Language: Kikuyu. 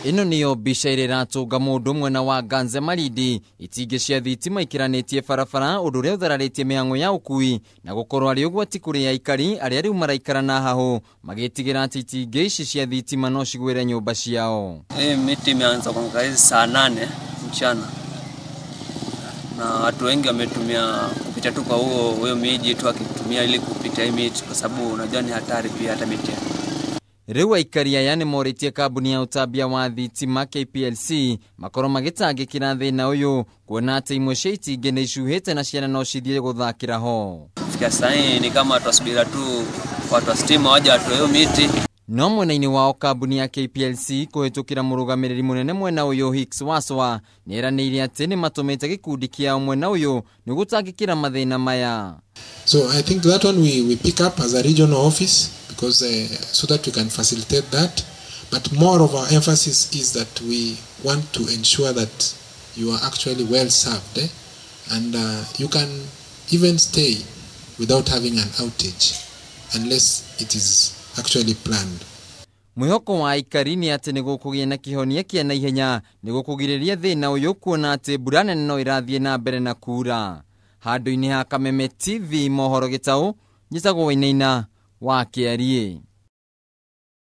Ĩno nĩyo mbica ĩrĩa ĩratũnga mũndũ mwena wa Ganze Malindi. Itingĩ cia thitima ikĩranĩtie barabara, ũndũ ũrĩa ũthararĩtie mĩhang'o ya ũkui na gũkorwo arĩ ũgwati kũrĩ aikari arĩa rĩu maraikara na hahũ, magĩtigĩra atĩ itingĩ ici cia thitima no cigwĩre nyũmba ciao. Hii miti imeanza kuanguka hizi saa 8 mchana, na watu wengi wametumia kupita tu kwa huo miji tu akitumia ili kupita hii miti, kwa sababu unajua ni hatari pia hata miti. Rĩu aikari aya nĩ morĩtie kambuni ya ũtambia wa thitima KPLC makorwo magĩtangĩkĩra thĩna ũyũ, kuona atĩ imwe cia itingĩ nĩ icuhĩte na ciana no cithiĩ gũthakĩra ho. Kufikia saa hii ni kama twasubira tu watu wa stima waje watoe hiyo miti. No mwena-inĩ wao kambuni ya KPLC kũhĩtũkĩra mũrũgamĩrĩri mũnene mwena ũyũ Hicks Waswa nĩeranĩire atĩ nĩ matũmĩte gĩkundi kĩao mwena ũyũ nĩ gũtangĩkĩra mathĩna maya. So I think that one we pick up as a regional office because so that we can facilitate that. But more of our emphasis is that we want to ensure that you are actually well served, eh? And you can even stay without having an outage unless it is actually planned. Mwĩhoko wa aikari nĩ atĩ nĩ gũkũgĩa na kĩhonia kĩa naihenya nĩ gũkũgirĩrĩria thĩna ũyũ, kuona atĩ mbura nene no ĩrathiĩ na mbere na kuura. Handũ-inĩ ha Kameme TV mohoro gĩtaũ, njĩtagwo Wainaina wa Kĩariĩ.